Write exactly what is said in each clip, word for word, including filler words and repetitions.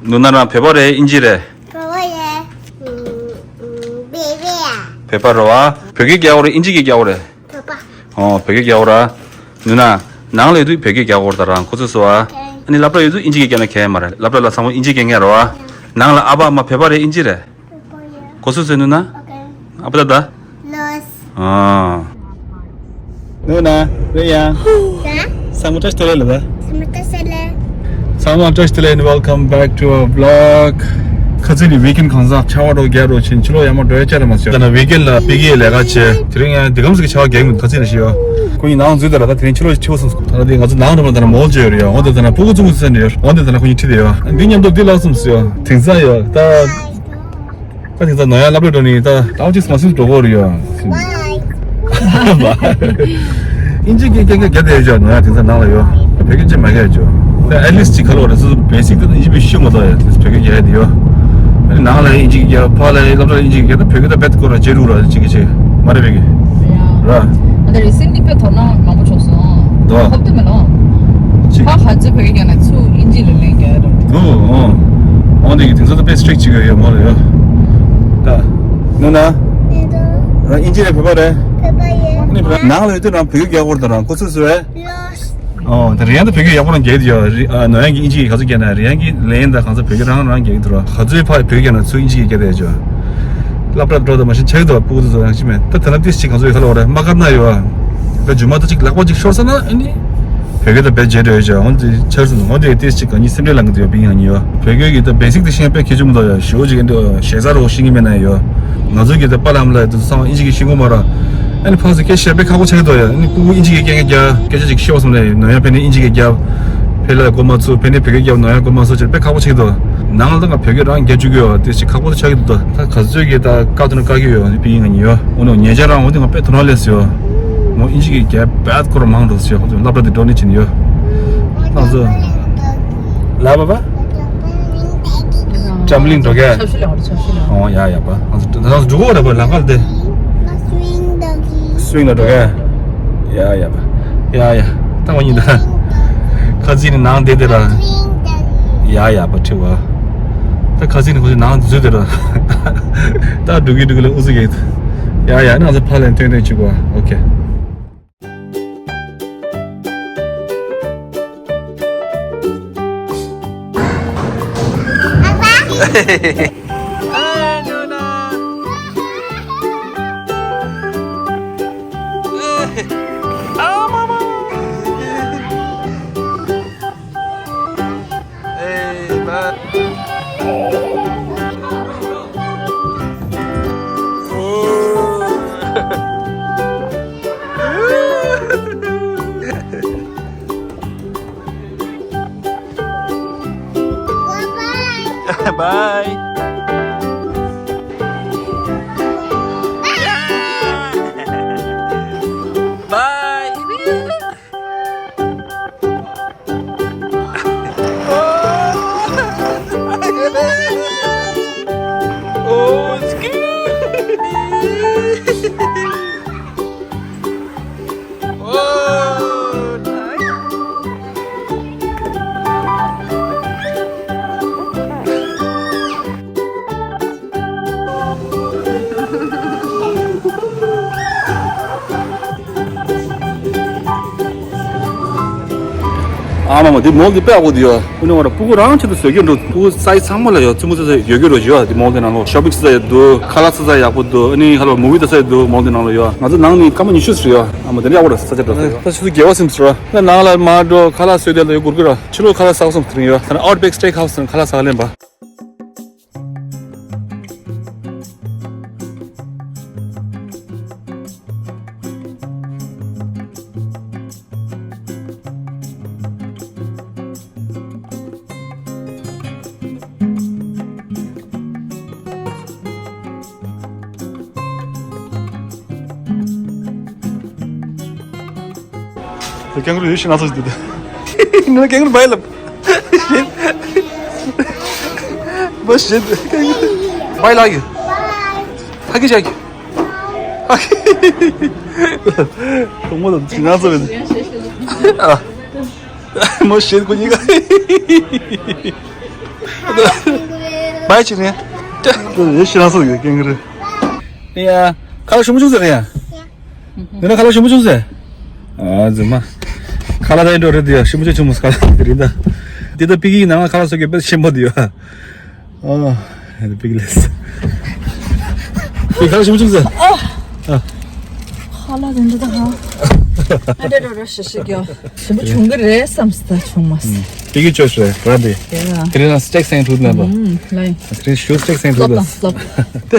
ནུ་ན་རང་བོད་པ་རེད་ཨིན་ཇི་རེད། བོད་པ་རེད། ཨུམ། ཨུམ། བོད་པ་རེད་བ། བོད་པ་རེད་བ། བོད་སྐད་རྒྱག་དགོས་རེད་ཨིན་ཇི་སྐད་རྒྱག་དགོས་རེད། བོད་པ། ཨོ་བོད་སྐད་རྒྱག་དགོས་ར། ནུ་ན། ནང་ལ་ཡོད་དུས་བོད་སྐད་རྒྱག་དགོས་རེད་ད་རང་ཁོ་ཚོས་སོ་ཨ། ཨ་ནི་སློབ་གྲྭ་ཡོད་དུས་ཨིན་ཇི་སྐད་རྒྱག་ན་གལ་མ་རེད་སློབ་གྲྭ་ལ་ཚང་མ་ཨིན་ཇི་སྐད་ངེས་རེད་བ། ནང་ལ་ཨ་ཕ་ཨ་མ་བོད་པ་རེད་ཨིན་ཇི་རེད། གོ་སོང་ཟེར་ནུ་ན། ཨ་ཕ་ད་ད། ལོས། ཨ། ནུ་ན། རེད་ཡ། ད། ཚང་མ་བཀྲ་ཤིས་བདེ་ལེགས་ལ་ད། ཚང་མ་བཀྲ་ཤིས་བདེ་ལེགས། ཚང་མ་བཀྲ་ཤིས་བདེ་ལེགས། Welcome back to our vlog. ཁ་ཚིག་ནི་ཝིག་ཨེན་གང་ཟག་ཆར་པ་འགྲོ་རྒྱག་རོགས་བྱིན་ཕྱི་ལོགས་ཡར་མར་འགྲོ་ཡ་བཅར་མ་ཟེར། ད་ན་ཝིག་ཨེན་ལ་པི་ཀི་ལས་ཀ་བྱེད་དེ་རིང་ཡང་འདི་གམ་ཟིག་གི་ཆར་པ་རྒྱག་མི་འདུག་ཁ་ཚིག་ནི་ཞིག་ཡོད། ཁོ་གཉིས་ནང་འཛུལ་ད་ལ་ད་དེ་རིང་ཕྱི་ལོགས་ཁྲིད་པ་སོང་ད་ལ་དེ་ང་ཚོ་ནང་འགྲོ་མ་ད་ན་མོལ་བྱས་ཡོད་རེད་ཡ། འོ་དེ་ད་ན་ཕྲུ་གུ་ཚོ་ཚོ་ཟེར་ནས་ཡོད། འོ་དེ་ད་ན་ཁོ་གཉིས་ཁྲིད་དེ་ཡོད། འདི་མཉམ་དུ་འདི་ལགས་སོང་ཟེར་ཡོད། དེང་སང་ཡོད་ད། ད་དེང་སང་ནོར་ཡང་སློབ་གྲྭ་འགྲོ་ནི་ད་ལྟ་བ་གཅིག་མ་སེམས་འགྲོ་གོ་རེད་ཡ། ཨིན་ཇི་སྐད་སྐད་སྐད་རྒྱག་བསྡད་ཡོད་ཅག་ནོར་ཡང་དེང་སང་ནང་ལ་ཡོད། བོད་སྐད་ཅིག་མ་སྐད་ཅོ། ད་ཨེ་ལིས་ཅིག་ག་ལོ་རེད་སོ་སོ་བེ་སིག་ཏུ་ཨིན་ཇི་མི་ཤེས་མ་གཏོགས་ཡ་བོད་སྐད་རྒྱག་ཡ་དེ་ཡོད། ཨ་ནི་ནང་ལ་ཨིན་ཇི་སྐད་རྒྱག་ཕ་ལ་སློབ་གྲྭ་ཨིན་ཇི་སྐད་རྒྱག་ད་བོད་སྐད་ད་བེད་ཀོ་ར་ཇེ་རུ་ར་ཅིག་གི་ཅིག་མ་རེད་བོད་སྐད་ར། ཨ་ད་རི་སེན་ཊི་ལི་དཔེ་དོ་སྣང་མང་པོ་བྱུང་སོང་། དོ། ཧོབ་ཏེ་མེད་ལོ། ཅི། ཕ་ཧ་ཙི་བོད་སྐད་རྒྱག་ན་ཚུར་ཨིན་ཇི་ལ་ལན་རྒྱག་ཡ་རེད། དོ། ཨོ། ཨོ་འདི་གི་དེང་སང་ད་དཔེ་སི་ཊིག་ཅིག་ཡོད་ཡོད་མོ་ལ་ཡོད། ད། ནུ་ན། རང་ཨིན་ཇི་རེད་བོད་པ་རེད། བོད་པ་ཡིན། ནི་བོད་ནང་ལ་ཡོད་དུས་རང་བོད་སྐད་རྒྱག་དགོས་རེད་ད་རང་ཁོ་ཚོས་སུ་རེད། ལོས། ཨོ་ད་རེ་ཡང་ད་བོད་སྐད་ཡག་པོ་རང་རྒྱག་གི་ཡོད་རེད། ཨ་ནོར་ཡང་གི་ཨིན་ཇི་གི་ག་ཚོད་རྒྱག་ན་རེ་ཡང་གི་ལན་ད་གང་ཚོད་བོད་སྐད་རང་རང་རྒྱག་གི་འདུག་ར་ག་ཚོད་ཕར་བོད་སྐད་རྒྱག་ན་ཚུར་ཨིན་ཇི་གི་རྒྱག་བསྡད་ཡོད། སློབ་གྲྭ་འགྲོ་ད་མ་ཤེས་ཆགས་འདུག་ཕྲུ་གུ་ཚོ་ཚོ་ཡང་ཅི་མེད་ད་ད་ལ་ཏིས་ཅིག་གང་ཚོད་ཡོད་ཁ་ལོ་རེད་མ་བཀབ་ན་ཡོད། ད་རྒྱུ་མ་ད་ཅིག་ལག་པ་ཅིག་ཤོར་ས་ན་ཨ་ནི། བོད་སྐད་ད་བེད་སྤྱད་འགྲོ་ཡོད་ཅག་འོན་ཏེ་ཆར་སོང་འོན་ཏེ་ཏིས་ཅིག་གང་ཉིད་སེམས་ཁྲལ་ལངས་གི་འདུག་ཡོད་པིང་ཡང་ཉི་ཡོད། བོད་སྐད་ཀྱི་ད་བེ་སིག་ད་ཤེས་ཡ་དཔེ་གལ་ཆེན་པོ་འདུག་ཡ་ཞེ་བོ་ཅིག་ཨ་འདི་ཞེ་ས་རོ་ཤེས་ཀྱི་མེད་ན་ཡོད། ང་ཚོ་གི་ད་པཱ་ལགས་ལ་ད་ཚང་མ་ཨིན་ཇི་གི་ཤེས་ཀྱི་མ་རེད། ཨ་ནི་ཕར་ཚུར་སྐད་བཤད་དཔེ་ཁག་པོ་ཆགས་ཀྱི་འདུག་ཡ། ཨ་ནི་ཕྲུ་གུ་ཨིན་ཇི་གི་སྐད་ངན་རྒྱག་སྐད་ཆ་ཅིག་ཤོད་བསམ་ནས་ནོར་ཡང་ཕན་ནི་ཨིན་ཇི་གི་རྒྱབ། ཕེ་ལ་གོ་མ་ཚུགས་ཕན་ནི་བོད་སྐད་རྒྱབ་ནོར་ཡང་གོ་མ་ཚུགས་ཅེས་དཔེ་ཁག་པོ་ཆགས་ཀྱི་འདུག་ནང་ལ་ད་ང་བོད་སྐད་རང་རྒྱག་བཅུག་གི་ཡོད་དེ་ཅིག་ཁག་པོ་ཆགས་ཀྱི་འདུག་ད་ག་ཚོད་ཀྱི་ད་བཀག་ཐུབ་ན་བཀག་གི་ཡོད་ཨ་ནི་པི་ཡིན་ང་ཉི་ཡོད། འོ་ནོ་ཉེ་ཆར་རང་འོ་དེ་ང་དཔེ་དོ་སྣང་སླེབས་སོང་། ངོ་ཨིན་ཇི་གི་རྒྱབ་དཔེ་ཁོ་རང་མང་འགྲོ་སོང་ཡོད་ཁོ་ཚོ་སློབ་གྲྭ་དེ་འགྲོ་ནི་ཕྱིན་ཡོད། ཁོ་ཚོ་ལ་བ་བ། འགྲམ་གླིང་འགྲོ་གས། ཆབ་ཞུ་ལ་འོ་ཆབ་ཞུ་ལ། ཨོ་ཡ་ཡ་པ། ང་ཚོ་འགྲོ་གོ་ར་པ་ལམ་ཁ་ལ་དེ། སུ་ཝིང་ལ་འགྲོ་གས། ཡ་ཡ་པ། ཡ་ཡ། ད་ང་གཉིས་ད། ཁ་ཚིག་ནི་ནང་བསྡད་དེ་ར། ཡ་ཡ་པ་ཁྲི་བ། ད་ཁ་ཚིག་ནི་ཁོ་ཚོ་ནང་འཛུལ་དེ་ར། ད་འགྲོ་གི་འགྲོ་གི་ལ་ཨུ་ཚུགས་གས། ཡ་ཡ་ནང་ཚོ་ཕ་ལན་ཐོན་ཐོན་བྱེད་དགོས། ཨོ་ཁེ། Hey, man. Bye. Bye. Oh, it's good. Oh, nice. ཨ་མ་མ་འདི་མོལ་འདི་དཔེ་ཡག་པོ་འདི་ཡོད། ཨུ་ནི་བ་ར་ཕྲུ་གུ་རང་ཆེད་དུ་བཟོས་ཀྱི་འགྲོ། ཕྲུ་གུ་སའི་ཚང་མ་ལ་ཡོད། བཙུན་མོ་ཚོ་ཚོ་ཡོད་ཀྱི་རོ་ཡོད། འདི་མོལ་འདི་ནང་ལོ་ཤོ་པིང་ས་ཚོ་ཡོད་འདུག་ཁ་ལག་ས་ཚོ་ཡག་པོ་འདུག་ཨ་ནི་ཧ་ལོ་མུ་བི་ད་ས་ཡོད་འདུག་མོལ་འདི་ནང་ལོ་ཡོད། ང་ཚོ་ནང་ནི་སྐར་མ་ཉི་ཤུ་ཙམ་ཡོད། ཨ་མ་འདི་ནི་ཡག་པོ་ར་ས་ཆ་འགྲོ་ས་ཡོད། ད་ཆུ་ཚོད་བརྒྱད་པ་ཙམ་ར། ད་ནང་ལ་མ་འགྲོ་ཁ་ལག་བཟོས་དེ་ལ་ཡོད་སྒུར་གི་ར། ཕྱི་ལོགས་ཁ་ལག་ཟ་བསམ་དེ་རིང་ཡོད། ད་ནི་Outback Steakhouse ནང་ཁ་ལག་ཟ་ག་ལེན་པ། ཀེང་རུ་ཡོད་ཤི་ན་ཚོ་ཞིག་འདུག་ད་ནི་ཀེང་རུ་བའི་ལབ། ཤི། བ་ཤི། བའི་ལ་ཡོད། ཕ་གི་ཞག་གི། ཕ་གི། གོང་མོ་དང་ང་ཚོ་བས། ཨ། མོ་ཤི་ཁོ་གཉིས་ཀ། མ་ཡི་ཆི་ནས། ཡེ་ཤི་རང་སོགས་ཡོད་ཀྱི་རེད། ཡ། ཁ་ལག་ཞིམ་པོ་བྱུང་ཟེར་ཡ། འདི་ན་ཁ་ལག་ཞིམ་པོ་བྱུང་ཟེར། ཨ་རྫུན་མ། ཁ་ལག་ད་ཡིན་འགྲོ་རེད་དེ་ཡ་ཞིམ་པོ་ཆུང་ཆུང་མོ་ཁ་ལག་དེ་རིང་ད། འདི་ད་པི་ཀི་ནང་ལ་ཁ་ལག་སོགས་ཀྱི་དཔེ་ཞིམ་པོ་དེ་ཡ། ཨ། ཧེ་པིག་ལེས། པིག་ཁ་ལག་ཞིམ་པོ་བྱུང་ཟེར། ཨ། ཨ། ཁ་ལག་དེ་འདྲ་ད་ཧ། ཨ་འདྲ་འགྲོ་ར་ཤ་ཤ་གྱོ། ཞིམ་པོ་བྱུང་གི་རེད་བསམ་སི་ད་བྱུང་མ་སི། པིག་གི་ཅོས་རེད་ར་འདི། དེ་ལ། དེ་རིང་ལ་སི་ཊེག་སེང་ཐུག་ན་པ། ཨུམ་ལའི། དེ་རིང་ཞུ་སི་ཊེག་སེང་ཐུག་ལབ་ད། དང་ལབ། དེ།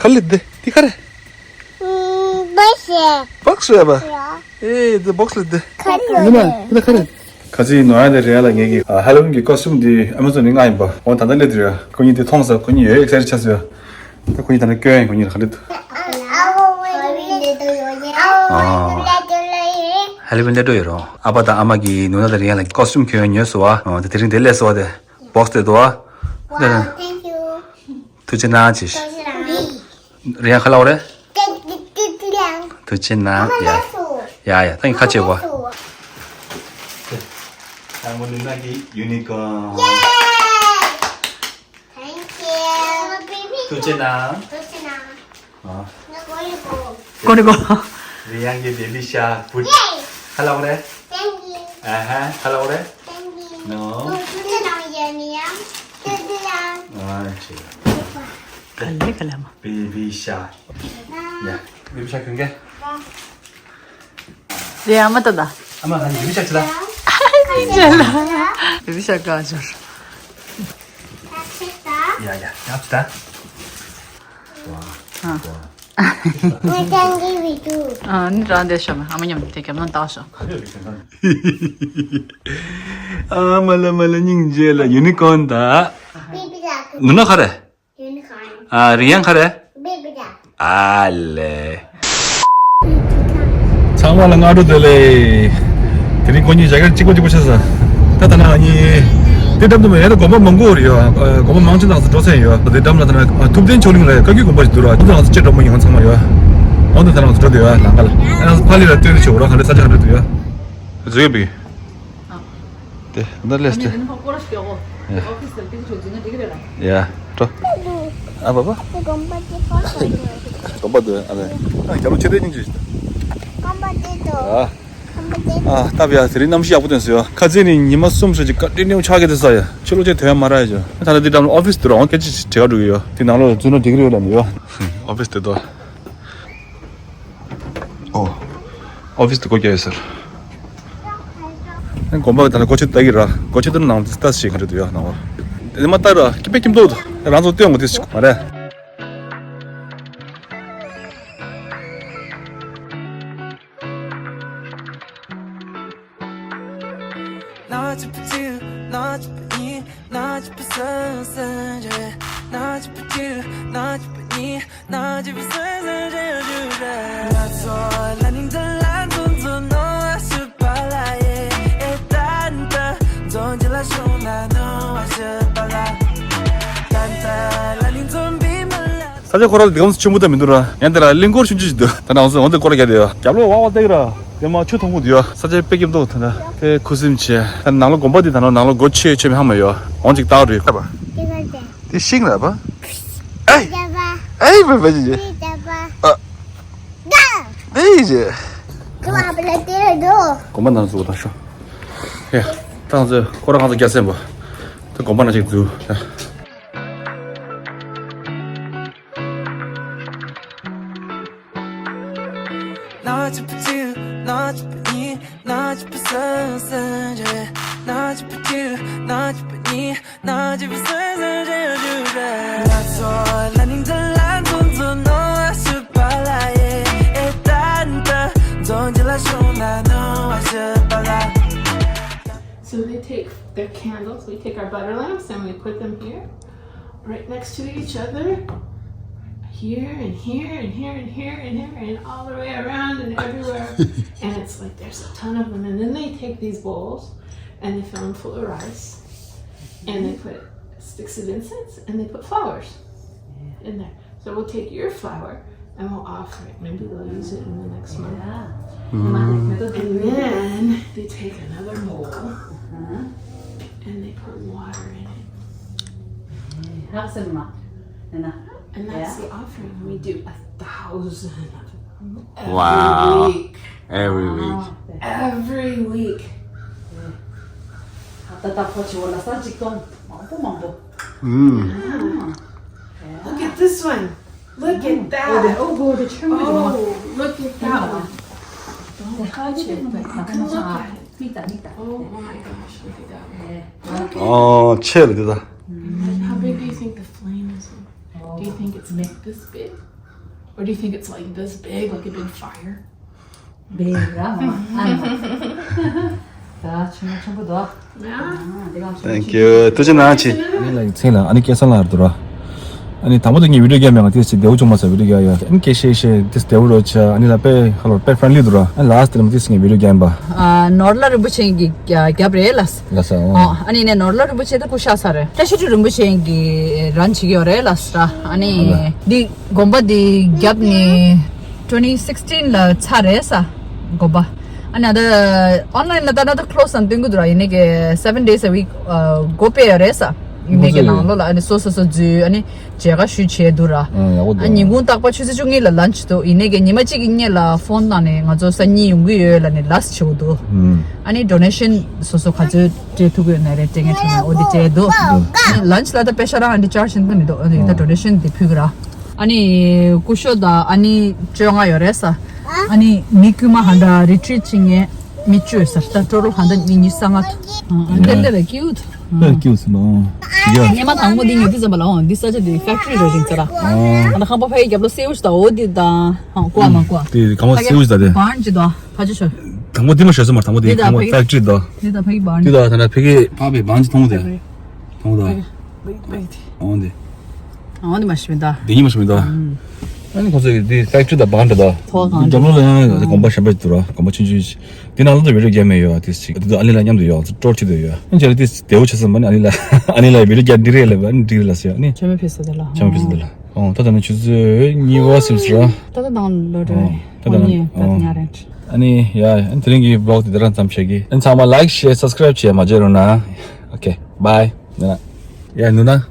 ཁ་ལི་དེ། དེ་ཁ་རེད། ཨུམ། བོག་སི་རེད་པ། ཡ། ཨེ་དེ་བོག་སི་ལི་དེ། ཁ་རེད། ཡིན་ན་དེ་ཁ་རེད། ཁ་ཅིག་ནོ་ཡ་དེ་རེད་ལ་ངེད་ཀྱི་ཧ་ལོ་ཝིན་གྱི་ཀོ་སི་ཊུམ་དེ་ཨ་མ་ཛོན་ནས་མངགས་ཡིན་པ། འོ་ད་ལྟ་སླེབས་དུས་ར་ཁོ་གཉིས་དེ་མཐོང་ས་ཁོ་གཉིས་ཡོད་ཨེག་སའི་ཊེ་ཌི་ཆགས་སོང་ཡ། ད་ཁོ་གཉིས་ད་ནི་སྐྱོན་ཡིན་ཁོ་གཉིས་ར་ག་འདྲ་འདུག་ཧ་ལོ་ཝིན་སླེབས་འགྲོ་ཡོད་རོ། ཨ་ཕ་དང་ཨ་མ་གིས་ནོ་ཡ་དེ་རེད་ལ་ཀོ་སི་ཊུམ་གྱོན་ཡོད་ཉོས་སོང་བ། འོ་དེ་དེ་རིང་དེ་སླེབས་སོང་བ་དེ་བོག་སི་དེ་འདུག་བ། Wow, thank you. ཐུགས་རྗེ་གནང་ཅིག་ཐུགས་རྗེ་གནང་། རེད་ཡང་ཁ་ལག་རེད། ཐུགས་རྗེ་གནང་། ཡ་ཡ་ད་ངས་ཁ་ཆེ་བ། ཡུ་ནི་ཀོན། ཐུགས་རྗེ་གནང་། ཨ། ཀོ་ནི་ཀོ། རེད་ཡང་གི་བེ་བི་ཤར་བུད། ཁ་ལག་རེད། ཨ་ཧ་ཁ་ལག་རེད། ནོ། ཨ་ཅེ། ག་ལེ་ག་ལེ་མ། བེ་བི་ཤར། ཡ། བེ་བི་ཤར་གོན་གེ། རེད་ཨ་མ་ཏོ་ད། ཨ་མ་ཧ་ནི་བེ་བི་ཤར་ཅི་ལ། བེ་བི་ཤར་ག་ཅོར། ཡ་ཡ་ཡ་ཅི་ད། ཨ། ཨ་ནི་རང་དེ་ཤོ་མ་ཨ་མ་མཉམ་དེ་གམ་ནང་ལྟ་ཤོ། ཨ་མ་ལ་མ་ལ་སྙིང་རྗེ་ལ་ཡུ་ནི་ཀོན་ད། ནུ་ན་ཁ་རེ། ཨ་རི་ཡང་ཁ་རེ། ཨ་ལེ། ཚང་མ་ལ་སྔ་དྲོ་བདེ་ལེགས། དེ་རིང་ཁོ་གཉིས་ཞྭ་ཁར་གཅིག་པ་གཅིག་པ་ཆགས་སོང་། ད་ད་ན་ང་གཉིས། དེ་འགྲམ་དུ་མ་ཡ་ད་དགོན་པ་མང་པོ་རེད་ཡོད། དགོན་པ་མང་ཆེ་ནང་སུ་འགྲོ་ཚན་ཡོད། དེ་འགྲམ་ལ་ད་ན་ཐུབ་བསྟན་ཆོས་གླིང་ལ་བཀའ་བརྒྱུད་དགོན་པ་ཞིག་འདུག་ར། དེ་ནང་སུ་ཅེ་འགྲོ་མོ་ཡོང་ཚང་མ་ཡོད། འོན་ཏེ་ད་ནང་སུ་འགྲོ་དེ་ཡོད་ལང་ཀ་ལ། ཨ་ནང་སུ་ཕ་ལི་ར་སྟོན་རེ་ཆོག་ར་ག་འདྲ་ས་ཆ་ག་འདྲ་འདུག་ཡོད། བཟོས་ཡོད་པའི། དེ་ད་ལས་ཏེ། ཡ་འགྲོ། ཨ་བ་བ། དགོན་པ་དེ་ཕོ་ཤ་ཡོད། དགོན་པ་དེ་ཨ་ནི། རྒྱ་ལོ་ཆེ་དེ་སྙིང་རྗེ་ཞིག་དགོན་པ་དེ་དོ། ཨ། དགོན་པ་དེ་དོ། ཨ་སྟབས་ཡ་དེ་རིང་གནམ་གཤིས་ཡག་པོ་ཐོན་སོང་ཡ། ཁ་ཚིག་ནི་ཉི་མ་གསུམ་ཞིག་གི་བཀའ་དྲིན་ནེའུ་ཆགས་ཀྱི་དེ་ས་ཡ། ཕྱི་ལོགས་ཆེ་ཐོན་ཡ་མ་ར་ཡ་ཅོ། ད་ལྟ་དེ་འགྲམ་ལ་ཨོ་ཕིས་དུ་ར་འོང་སྐད་ཆ་ཞིག་བྲིས་ག་འགྲོ་གི་ཡོད། དེ་ནང་ལོགས་རྫུན་ནོ་འགྲིག་གི་རེད་ལབ་ནི་ཡོད། ཨོ་ཕིས་དེ་དོ། ཨོ། ཨོ་ཕིས་དེ་སྒོ་རྒྱག་ཡོད་ཟེར། ཨ་དགོན་པ་ད་ལྟ་སྒོ་ཕྱེ་ལྟ་གི་ར། སྒོ་ཕྱེ་ལྟ་ན་ནང་ལྟ་ཞིག་ག་འདྲ་འདུག་ཡ་ནང་བ། དེ་མ་ལྟ་ར་ཀི་པེ་ཀིམ་ཏོ། རང་ཚོ་སྟོན་འོང་དེ་ཞིག་མ་རེད། ས་ཆ་ཁོ་རང་ལ་འདི་གམ་ཆེན་པོ་ད་མི་འདུག་ར། ཡང་འདི་ར་གླིང་སྐོར་ཆུང་ཆུང་ཞིག་འདུག་ད་ནང་སོ་འོང་དེ་སྐོར་རྒྱག་དེ་ཡོད། རྒྱབ་ལོགས་བ་བ་བཏེག་ར། དེ་མ་ཆུ་ཐོག་མོ་དེ་ཡོད། ས་ཆ་དཔེ་སྐྱིད་འདུག་ད་ལྟ་དཔེ་ཁུ་སིམ་ཆེ། ད་ནང་ལོགས་དགོན་པ་དེ་ད་ནང་ནང་ལོགས་སྒོ་ཕྱེ་ཕྱེ་མི་ཧ་མ་ཡོད། འོང་ཅིག་བལྟ་རུ་ཡོད། དེ་ཤིང་ར་བ། ཨེ། ཨེ་བ་བ་ཅི་ཅི། ཨ། ཨེ་ཅི། དགོན་པ་ནང་ཚུད་ད་ཤོག་ཨེ། ད་ང་ཚོ་ཁོ་ར་ཁང་ཚོ་རྒྱ་སེམས་པ། ད་དགོན་པ་ནང་ཅིག་འཛུལ། So they take their candles, we take our butter lamps and we put them here, right next to each other, here and here and here and here and here and all the way around and everywhere. And it's like there's a ton of them. And then they take these bowls and they fill them full of rice and they put sticks of incense and they put flowers in there. So we'll take your flower and we'll offer it. Maybe they'll use it in the next month. And then they take another bowl and they put water in it. ལྷག་སེམས་མ། ཡིན་ན། And that's the offering. We do a thousand of them every Wow. week. Every week. Every week. ད་ལྟ་ཁོ་ཆེ་བོ་ལ་ས་གཅིག་སྟོང་མང་པོ་མང་པོ། ཨུམ། Look at this one. Look at that. Oh, the- oh, go the Oh, look at that one. Don't touch it, but you can look at it. Oh my gosh, look at that one. ཨོ་ཆེ་ལ་དེ་ད། How big do you think the flame is? Do you think it's like this big? Or do you think it's like this big, like a big fire? Big, yeah. ད་ཆུང་ཆུང་པོ་འདུག Thank you. ཐུགས་རྗེ་གནང་ཆེ། ཨ་ནི་ལ་ཡི་ཚེ་ལ་ཨ་ནི་སྐལ་བཟང་ལགས་རེད་འདུག་ར། ཨ་ནི་དང་པོ་དེ་ངས་བི་ཌིའོ་རྒྱབ་མེད་ང་དེ་ཅི་བདེ་བོ་བྱུང་མ་ཟེར་བི་ཌིའོ་རྒྱབ་ཡོད། ཨ་ནི་སྐད་ཤེས་ཤེས་དེ་བདེ་བོ་རོ་ཆ། ཨ་ནི་ལ་དཔེ་ཧ་ལོ་དཔེ་ཕྲན་ལི་འདུག་ར། ཨ་ནི་ལ་སི་ཊི་དེ་ལ་མ་དེ་ངས་བི་ཌིའོ་རྒྱབ་པ། ཨ་ནོར་ལྷ་རིན་པོ་ཆེ་གི་རྒྱབ་རེད་ལ། ལ་ས་ཨོ། ཨ་ནི་ནས་ནོར་ལྷ་རིན་པོ་ཆེ་ད་སྐུ་ཤ་ས་རེད། བཀྲ་ཤིས་སྒྲོལ་རིན་པོ་ཆེ་གི་རན་བྱེད་ཀྱི་ཡོད་རེད་ལ་ས། ཨ་ནི་འདི་དགོན་པ་འདི་རྒྱབ་ནི་twenty sixteen ལ་ཚར་རེད་ས། དགོན་པ། ཨ་ནི་ད་ཨོན་ལ་ཡིན་ལ་ད་ན་ད་ཁོ་ལོ་སི་ན་སྟོན་གི་འདུག་ར། ཡིན་ནའི་གི་seven days a week སྒོ་ཕྱེ་ཡོད་རེད་ས། ཡིན་ནའི་གི་ནང་ལོ་ལ་ཨ་ནི་སོ་སོ་སོ་འཛུལ་ཨ་ནི་མཇལ་ཁ་ཞུ་བྱས་འདུག་ར། ཨ་ཡག་པོ་འདུག་ཨ་ཉིན་གུང་རྟག་པ་ཆུ་ཚོད་བཅུ་གཉིས་ལ་ལན་ཆི་འདུག་ཡིན་ནའི་གི་ཉི་མ་གཅིག་གི་སྔོན་ལ་ཕོན་བཏང་ནས་ང་ཚོ་སང་ཉིན་ཡོང་གི་ཡོད་ལ་ནི་ལ་སི་ཆེ་བོ་འདུག་ཨ་ནི་ཌོ་ནེ་ཤན་སོ་སོ་ག་ཚོད་སྤྲད་ཐུབ་ཀྱི་ཡོད་ན་རེད་སྤྲད་མཁན་བྱུང་ན་འོ་དེ་སྤྲད་འདུག་ཨ་ནི་ལན་ཆི་ལ་ད་པེ་ཤ་རང་ཨ་ནི་ཅར་ཇི་མི་འདུག་ཨ་ནི་ད་ཨ་ཌོ་ནེ་ཤན་དེ་ཕུལ་གི་ར། ཨ་ནི་སྐུ་ཞབས་དང་ཨ་ནི་བཅོ་ལྔ་ཡོད་རེད་ས། ཨ་ནི་མི་དཀྱུས་མ་ཧ་འདྲ་རི་ཊི་རིཊ་བྱེད་མཁན་མི་བཅུ་ཡོད་ས། ད་ཊོ་ཊལ་ཧ་འདྲ་མི་ཉི་ཤུ་རྩ་ལྔ་འདུག་ཨ་ཨ་འདི་འདི་ལ་ཀིའུ་ཊི། ཨ་ཀིའུ་ཊི་ལོ། ཡ། ཉི་མ་དང་པོ་འདི་ངས་འདི་ཙམ་པ་ལ་འོང་འདི་ས་ཆ་འདི་ཕེག་ཊི་རི་རེད་ཅིང་ཙ་ར། ཨ་ཨ་ད་ཁང་པ་ཕ་ཡི་རྒྱབ་ལོ་སེའུ་ཞིག་དང་འོ་འདི་དང་ཧང་ཀོ་ཨ་མ་ཀོ་ཨ། དེ་ཁང་པ་སེའུ་ཞིག་དང་དེ། བན་ཅི་དང་ཕ་ཅི་ཤོ། དང་པོ་འདི་མ་ཤོད་སོང་མ་དང་པོ་འདི་འདི་དང་ཁང་པ་ཕ་ཡི་ཕེག་ཊི་རི་དང་། འདི་དང་ཕ་ཡི་བན། འདི་དང་ད་ནི་ཕ་གི་ཕ་བའི་བན་ཅི་མཐོང་དེ། མཐོང་དང་། འོང་དེ། འོང་དེ་མ་ཤི་མི་ད། དེ་ཉིད་མ་ཤི་མི་ད། ཨ་ནི་ཁོ་ཚོ་གི་དེ་ཕེག་ཊི་རི་དང་བན་ཅི་དང་། ཐོག་ཁང་འདི་འགྲམ་ལོ་ལ་ཡང་དགོན་པ་གཞན་པ་ཅིག་འདུག་ར། དགོན་པ་ཆུང་ཆུང་ཞིག་དེ་ནང་ལ་ད་བི་ཌིའོ་རྒྱབ་མེད་ཡོད་དེ་ཅིག་དེ་ཨ་ནི་ལ་མཉམ་དུ་ཡོད་ཙི་ཀྲོར་ཅིག་དུ་ཡོད། ཨ་ནི་ཅེ་ལ་དེ་བདེ་བོ་ཆེ་ས་མ་ནི་ཨ་ནི་ལ་ཨ་ནི་ལ་བི་ཌིའོ་རྒྱབ་འདི་རེད་ལབ་ཨ་ནི་འདི་རེད་ལ་ཟེར་ཨ་ནི། ཆ་མེད་ཕེ་ས་དེ་ལ། ཆ་མེད་ཕེ་ས་དེ་ལ། ཨོ་ད་ད་ནི་ཆུ་ཚོད་གཉིས་པ་སིམ་སི་ར། ད་ད་དང་ལོ་རེ། ཨོ་ད་ད་ད་ཉིན་ད་ཨོ་ཉ་རེད། ཨ་ནི་ཡ་ཨ་ནི་དེ་རིང་གི་བི་ལོག་དེ་དེ་རང་ཙམ་བྱེད་ཀྱི། ཨ་ནི་ཚང་མ་ལའིཀ་ཤེར་སབ་སི་ཀ་རའིབ་བྱེད་མ་བརྗེད་རོགས་གནང་། ཨོ་ཁེ་བྷའི། ཡ་ནུ་ན།